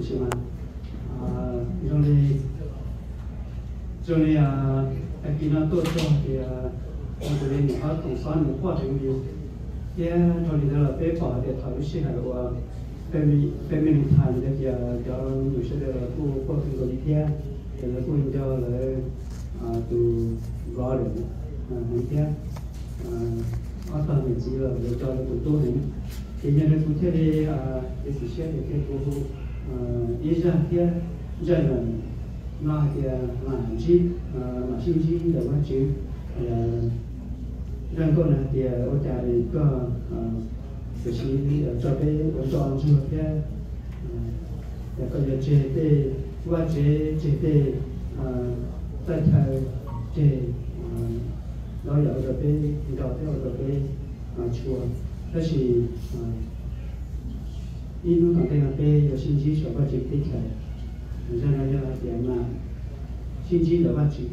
Sim mas, zoo li, zoo li tag kis no tuaj txog tias zoo li nim qhov Toom Xob nws quaj heev li, thiab dhau li ntawd los peb pom hais tias thaum lub sij hawm uas family time ntawd tias cov me nyuam sawv daws los kuj quaj kawg nkaus li thiab, ces lawv kuj nco lawv tus brother heev thiab, ob tog niam txiv los lawv coj lawv tus tub heev. Ces yog li kuv thiaj li, kuv sim siab tias thiaj kuv hu ib zaj thiab zaj no hais tias mam sib, mam sib ntsib ntawm Vajtswv. Zaj nkauj no hais tias ua cas koj tam sim tso peb ua tso ntsuag thiab, yog koj yuav tseg tej vaj tsev, tseg tej txaj chaw, tseg ntau yam ua rau peb nco thiab ua rau peb tshua, tab sis ib hnub tom ntej no peb yuav sib ntsib saum Vajtswv teb chaws. Zaj no yog hais tias mam sib ntsib ntawm Vajtswv.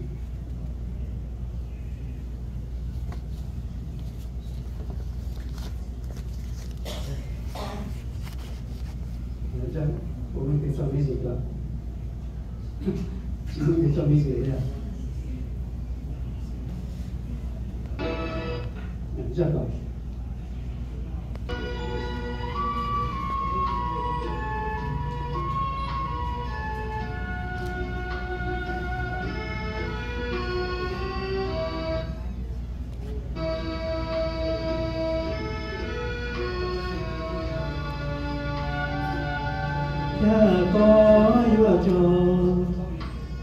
Cas koj yuav tso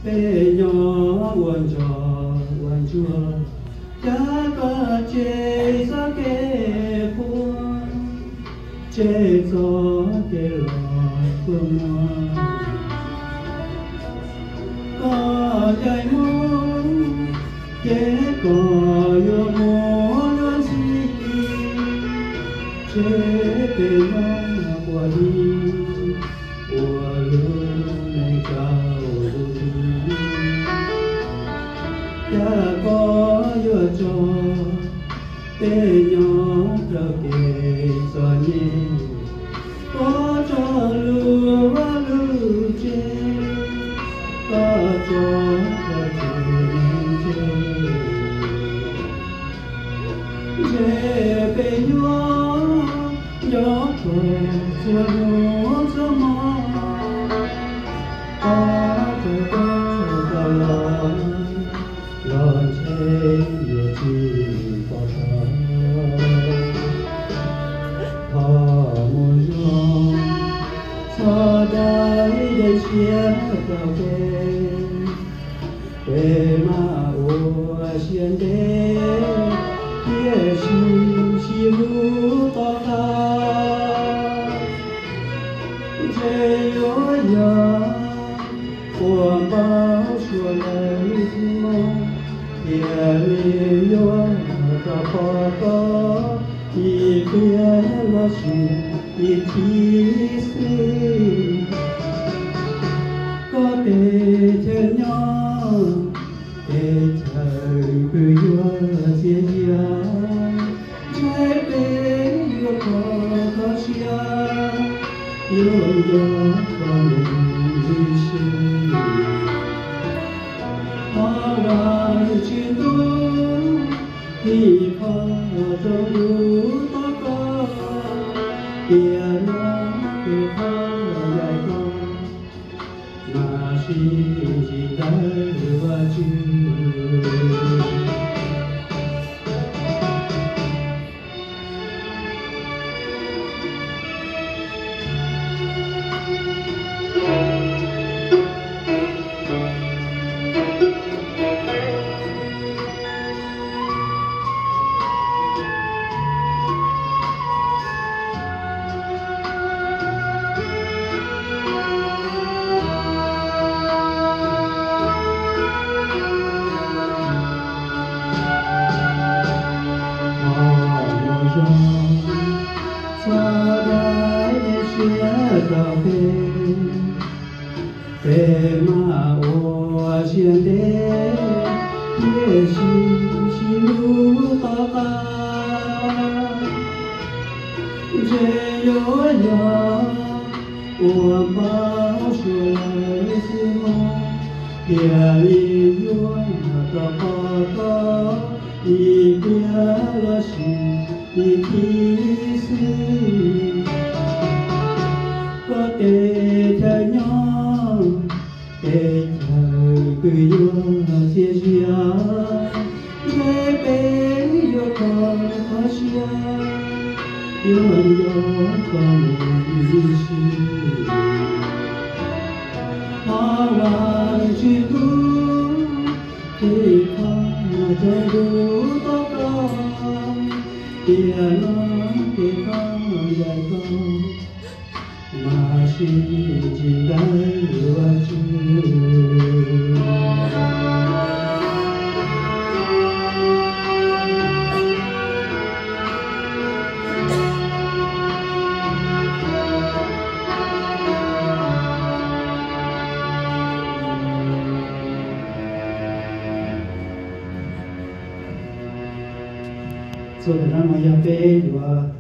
peb nyob ua ntsos ua ntsuag, cas koj tseg txoj kev qhuas, tseg txoj kev los kua muag. Koj ncaim mus, ces koj yuav mus luag ntxhi, tseg peb nyob ua li ua lub neej tsaus ntuj nti. Cas koj yuav tso peb nyob rau kev txom nyem, koj tso lub vaj lub tsev, koj tso rau tsev neeg ntse. Ntshe peb nyuaj nco koj txhua hnub txhua hmo, koj tso koj txhua tau los, los ntshe yuav tsis pom tau. Thov mus zoo, txhob dai dej siab rau peb, peb mam ua siab ntev, tiam sis sib hlub tom qab. Ntshe yuav yog ua npau suav lawm txij mus, thiaj li yuav rov pom koj ib pliag los sis ib chim xwb. Koj teb chaws nyob, teb chaws pw yuav txias yam, ntshe peb yuav kho koj siab, yuav nco koj mus ib sim. Thov Vajtswv ntuj, thim qhov tsaus ntuj tos koj, tiam no peb thov yaim koj, mas sib ntsib ntawm Vajtswv. Thov mus zoo, txhob dai dej siab rau peb, peb mam ua siab ntev, tiam sis sib hlub tom qab. Ntshe yuav yog Ua npau suav lawm xwb mog, thiaj li yuav rov qab tau ib pliag los sis ib chim xwb. Koj tej chaw nyob, tej chaw twb yuav txias zi as, ntshe peb yuav tau txhob siab, yuav nco koj mus ib sim. Thov Vajtswv hlub, ces thov txog ntuj tos koj, tiam no ces thov ncaim koj, mas sib tsis ntawm Vajtswv. Txhua tus no mas yog peb yuav